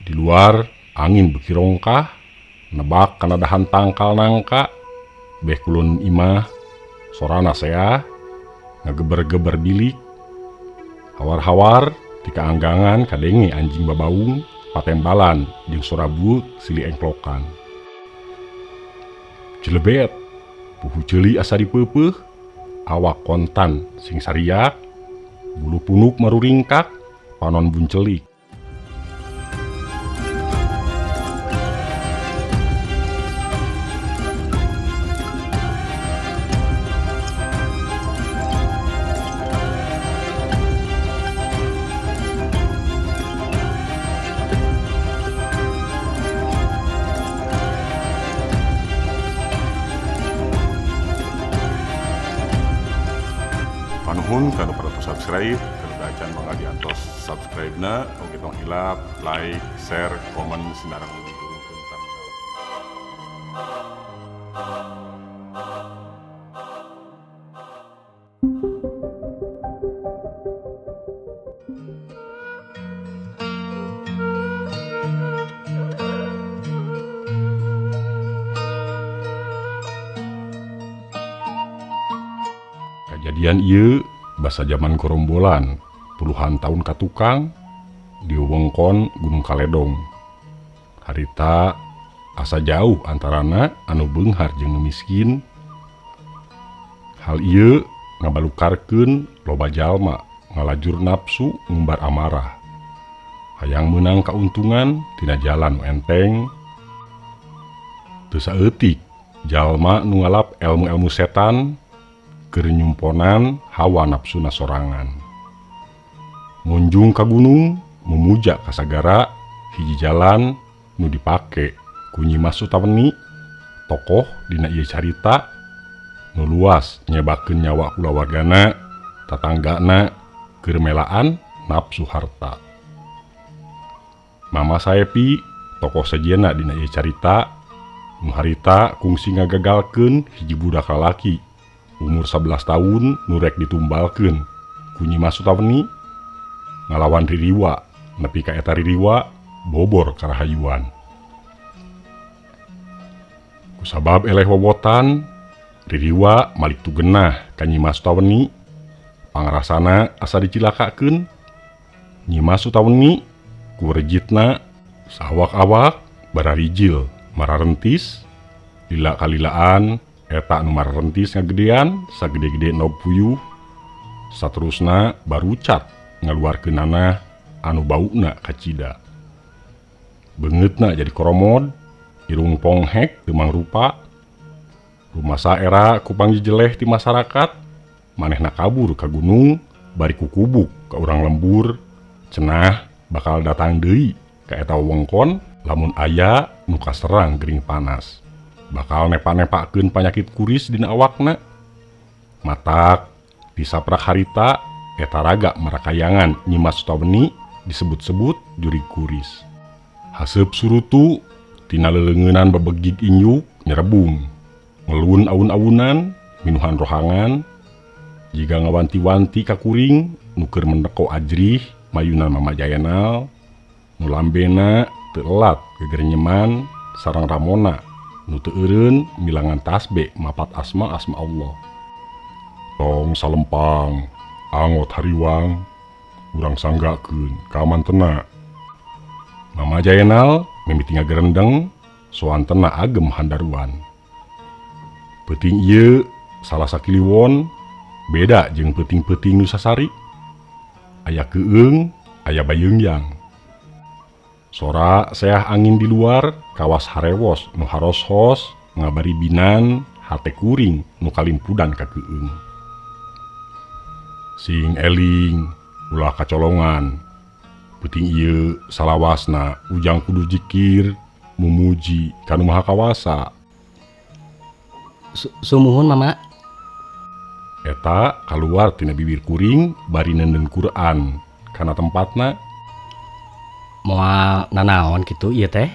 Di luar angin beuki rongkah nebak kana dahan tangkal nangka beh kulon imah sorana seah ngageber-geber bilik. Hawar-hawar ti kaanggangan kadenge anjing babaung patembalan jeung sora bueuk silih engklokan. Cilebet puhu ceuli asa dipeupeuh, awak kontan sing sariak, bulu punuk maruringkak, panon buncelik. Panuhun kanu parantos subscribe, kanu acan mangga diantos subscribe-na, oge tong hilap, like, share, komen sinareng nuturkeun thumbnail. Kajadian ieu basa jaman gorombolan puluhan tahun katukang di wewengkon Gunung Kaledong. Harita asa jauh antarana anu beunghar jeung nu miskin. Hal ieu ngabalukarkeun loba jalma ngalajur nafsu ngumbar amarah. Hayang meunang kauntungan tina jalan nu enteng. Teu saeutik jalma nu ngalap elmu-elmu setan keur nyumponan hawa nafsuna sorangan. Ngunjung ka gunung memuja ka sagara hiji jalan nu dipake ku Nyi Mas Sutaweni, tokoh dina ieu carita nu luas nyebakeun nyawa kulawargana, tatanggana keur melaan nafsu harta. Mama Saepi, tokoh sejenna dina ieu carita, nu harita kungsi ngagagalkeun hiji budak lalaki umur 11 tahun nu rek ditumbalkeun ku Nyi Mas Sutaweni ngalawan ririwa nepi ka eta ririwa bobor karahayuan. Kusabab eleh wowotan ririwa malik tugenah ka Nyi Mas Sutaweni, pangrasana asa dicilakakeun. Nyi Mas Sutaweni ku rejitna sawak-awak bararijil mararentis lila kalilaan eta nu mararentis ngagedean sagede-gede nog puyuh, saterusna barucat ngaluarkeunana anu bauna kacida. Beungeutna jadi koromod, irung ponghek teu mangrupa. Rumasa era ku pangjejeleh ti masyarakat, manehna kabur ka gunung bari kukubuk ka urang lembur, cenah bakal datang deui ka eta wewengkon lamun aya nu kaserang gering panas. Bakal nepa-nepakeun panyakit kuris dina awakna. Matak disaprak harita eta raga marakayangan Nyi Mas Sutaweni disebut-sebut jurig kuris. Haseup surutu tina leleungeunan babegig injuk nyerebung, ngelun awun-awunan minuhan rohangan, jiga ngawanti-wanti ka kuring nu keur mendeko ajrih mayunan Mama Jaenal, nu lambena teu elat gegerenyeman sareng ramona nu teu eureun milangan tasbih mapat asma-asma Allah. Tong salempang angot hariwang urang sanggakeun ka mantena. Mama Jaenal mimiti ngagerendeng soantena agem handaruan. Peuting ieu salah sakiliwon beda jeung peuting-peuting nu sasari. Aya keueung, aya bayeungyang. Sora seah angin di luar kawas harewos nu haroshos ngabari binan hate kuring nu kalimpudan ka keueung. Sing eling ulah kacolongan. Peuting ieu salawasna ujang kudu jikir mumuji ka Nu Maha Kawasa. Sumuhun Mama. Eta kaluar tina bibir kuring bari nenden Quran kana tempatna. Moal nanaon kitu ieu teh?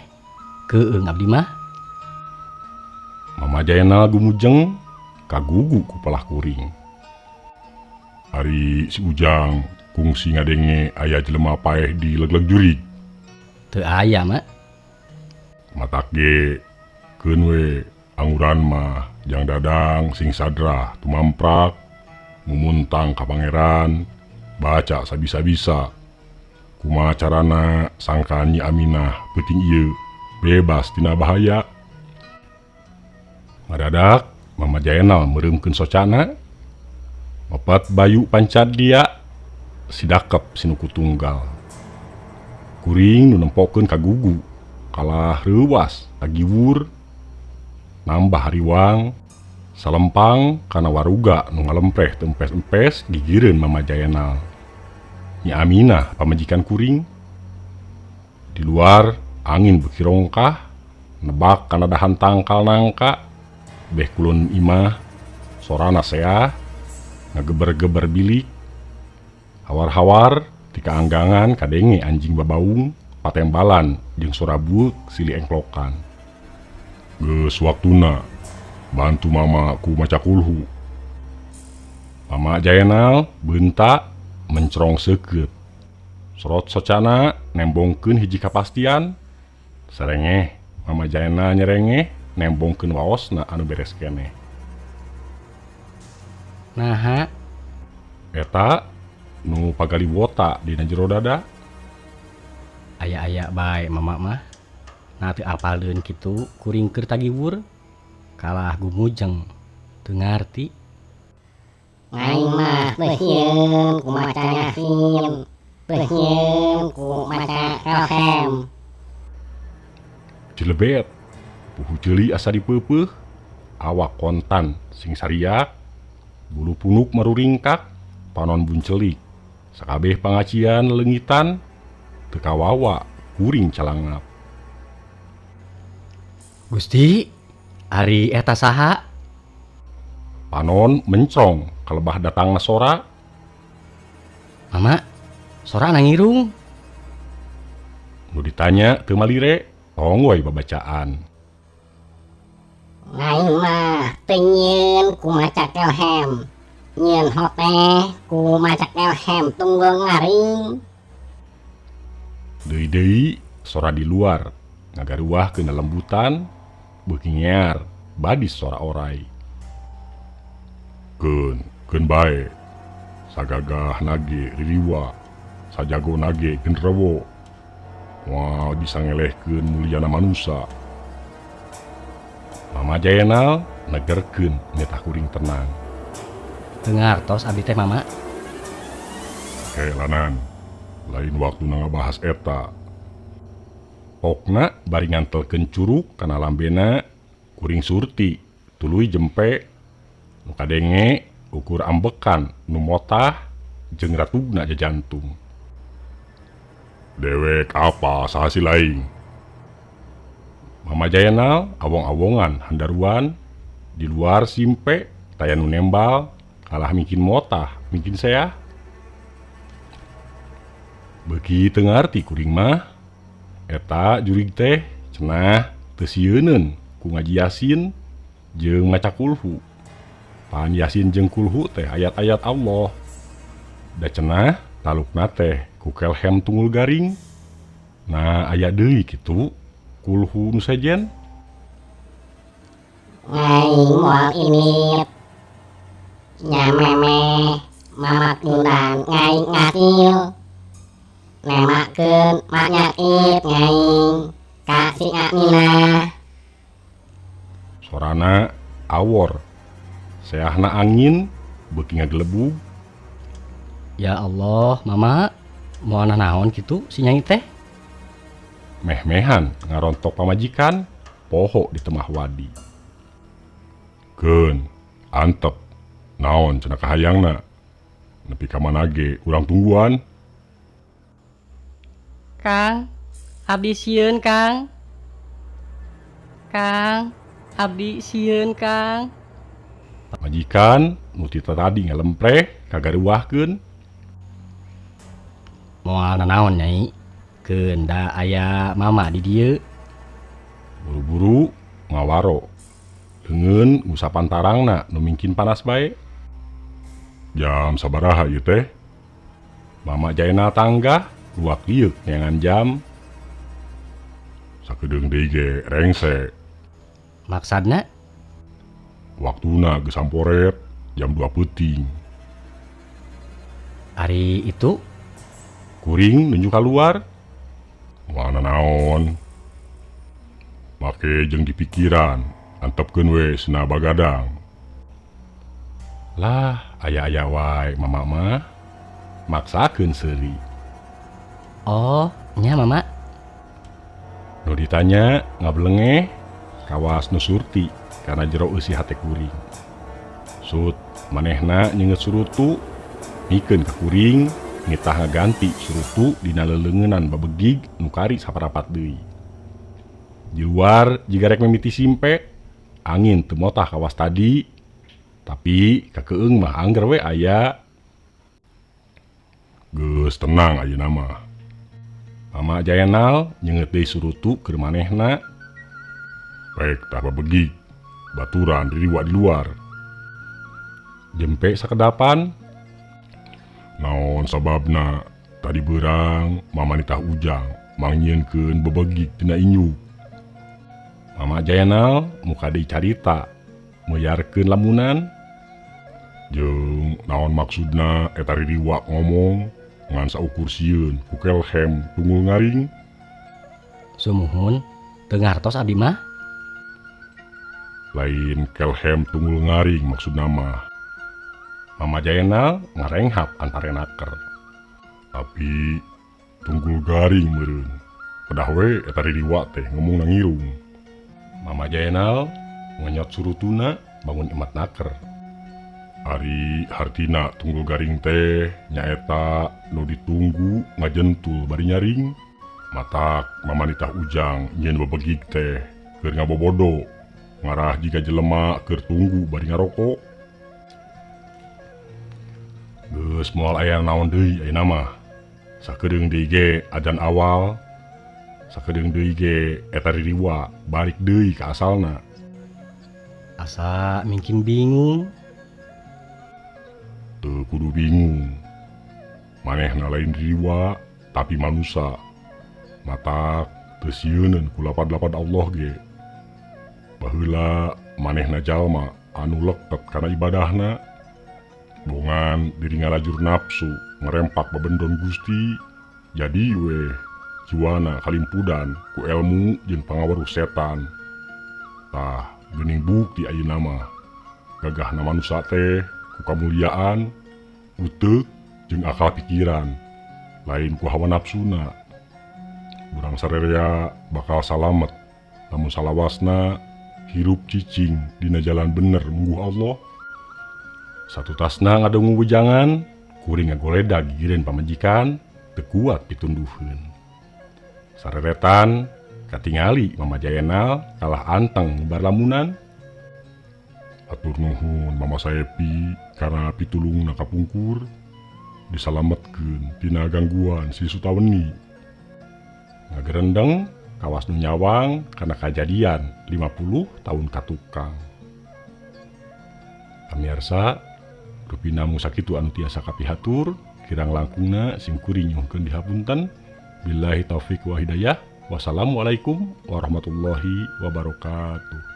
Keueung abdi mah. Mama Jaenal gumujeng kagugu ku pelah kuring. Ari si Ujang kungsi ngadenge aya jelema paeh di legleg jurig. Teu aya mak. Matak ge keun we anguran mah jang dadang sing sadrah tumamprak mumuntang ka pangeran baca sabisa-bisa kumaha carana sangkan Nyi Aminah peuting ieu bebas tina bahaya. Ngadadak Mama Jaenal meureumkeun socana mepet bayu pancat dia sidakep sinuku tunggal. Kuring nu nempokeun ka gugu kalah reuwas kagiwur nambah hariwang salempang kana waruga nu ngalempreh teu empes-empes gigireun Mama Jaenal. Nyi Aminah pamajikan kuring. Di luar angin beuki rongkah nebak kana dahan tangkal nangka beh kulon imah sorana seah ngageber-geber bilik. Hawar-hawar ti kaanggangan kadenge anjing babaung patembalan jeung sora bueuk silih engklokan. Geus waktuna bantu mama ku maca kulhu. Mama Jaenal beunta mencrong seukeut. Sorot socana nembongkeun hiji kapastian. Sarengeh Mama Jaenal nyerengeh nembongkeun waosna anu beres keneh. Naha? Eta nu pagaliwota dina jero dada. Aya-aya bae mama mah. Nah teu apaleun kitu kuring keur tagiwur kalah gumujeng teu ngarti. Aing mah teu sieun ku maca Yasin, teu sieun ku maca Kalhem. Cilebet puhu ceuli asa dipeupeuh, awak kontan sing sariak, bulu punuk maruringkak, panon buncelik. Sakabeh pangacian leungitan teu kawawa kuring calangap. Gusti, ari eta saha? Panon mencrong kalebah datangna sora. Mama, sora nangirung. Nu ditanya teu malire, tong we babacaan. Aing mah teu nyieun ku maca Kalhem. Nyieun hoteh ku maca Kalhem tunggul ngaring. Deui-deui sora di luar ngagaruahkeun lembutan beuki ngear badis sora orai. Keun, keun bae. Sagagah nage ririwa, sajago nage genderowo. Moal bisa ngelehkeun mulyana manusa. Mama Jaenal negerkeun nitah kuring tenang. Teu ngartos abdi teh mama. Helanan, lain waktuna ngabahas eta. Pokna bari ngantelkeun curug kana lambena kuring surti tuluy jempe nu kadenge ukur ambekan nu motah jeung ratugna jajantung. Dewek apa saha si laing? Mama Jaenal awong-awongan handaruan di luar simpe taya nu nembal kalah mingkin motah mingkin seah. Beuki teu ngarti kuring mah eta jurig teh cenah teu sieuneun ku ngaji Yasin jeung maca kulhu. Pan Yasin jeung kulhu teh ayat-ayat Allah. Da cenah talukna teh ku kelhem tunggul garing. Nah aya deui kitu kulhu nu sejen. Aing moal init. Nya memeh mamak dundan ngaing ngasil. Nemakeun mak nyakit ngaing ka si Aminah. Sorana awor. Seahna angin beuki ngagelebug. Ya Allah, mama moal naon kitu si nyai teh? Meh-mehan ngarontok pamajikan poho di temah wadi. Keun, antep, naon cenah kahayangna. Nepi ka mana ge urang tungguan. Kang, abdi sieun Kang. Kang, abdi sieun Kang. Pamajikan nu ti tadi ngalempreh kagaruahkeun. Moal nanaon nyai? Keun da aya mama di dieu. Buru-buru ngawaro. Leungeun ngusapan tarangna nu mingkin panas bae. Jam sabaraha ieu teh? Mama Jaenal tanggah luak lieuk neangan jam. Sakedeung deui ge rengse. Maksudna? Waktuna geus samporet jam 2 peuting. Ari itu? Kuring nunjuk kaluar. Moal nanaon. Make jeung dipikiran, antepkeun we sena bagadang. Lah, aya-aya wae mama mah maksakeun seuri. Oh, nya mama. Nu ditanya ngabelengeh kawas nu surti kana jero eusi hate kuring. Sut manehna nyeungeut surutu mikeun ka kuring nitah ngaganti surutu dina leleungenan babegig nu kari saparapat deui. Di luar jiga rek mimiti simpe, angin teu motah kawas tadi, tapi kakeung mah angger we aya. Geus tenang ayeuna mah. Mama Jaenal nyeungeut deui surutu keur manehna. Rek tah babegig, baturan ririwa di luar. Jempe sakedapan. Naon sababna tadi beurang mama nitah ujang mangnyieunkeun bebegig tina injuk. Mama Jaenal muka deui carita meyarkeun lamunan. Jeung naon maksudna eta ririwa ngomong ngan saukur sieun ku kelhem tunggul ngaring. Sumuhun teu ngartos abdi mah. Lain kelhem tunggul ngaring maksudna mah. Mama Jaenal ngarenghap antarenaker. Tapi tunggul garing meureun. Pedah we eta ririwa teh ngomong nangirung. Mama Jaenal ngenyot surutuna bangun emat naker. Ari hartina tunggul garing teh nyaeta nu ditunggu ngajentul bari nyaring. Matak mama nitah ujang nyieun bebegig teh keur ngabobodo ngarah jiga jelema keur tunggu bari ngarokok. Geus moal aya naon deui ayeuna mah. Sakedeung deui ge adan awal, sakedeung deui ge eta ririwa balik deui ka asalna. Asa mingkin bingung. Teu kudu bingung. Manehna lain ririwa tapi manusa. Matak teu sieuneun ku lapad-lapad Allah ge. Baheula manehna jalma anu leket kana ibadahna. Bongan diri ngalajur nafsu ngerempak babendon Gusti jadi weh jiwana kalimpudan ku elmu jeung pangaweruh setan. Tah geuning bukti ayeuna mah gagahna manusa teh ku kamuliaan uteuk jeung akal pikiran lain ku hawa nafsuna. Urang sarerea bakal salamet lamun salawasna hirup cicing dina jalan bener mungguh Allah. Satutasna ngadungu wejangan, kuring ngagoleda gigireun pamajikan, teu kuat pitunduheun. Sareretan katingali Mama Jaenal kalah anteng ngubar lamunan. Atur nuhun Mama Saepi karena pitulungna kapungkur disalametkeun tina gangguan si Sutaweni. Ngagerendeng kawas nu nyawang kana kajadian 50 tahun katukang. Pamirsa, rupina mung sakitu anu tiasa kapihatur, kirang langkungna sim kuring nyuhunkeun dihapunten. Billahi taufik wa hidayah. Wassalamualaikum warahmatullahi wabarakatuh.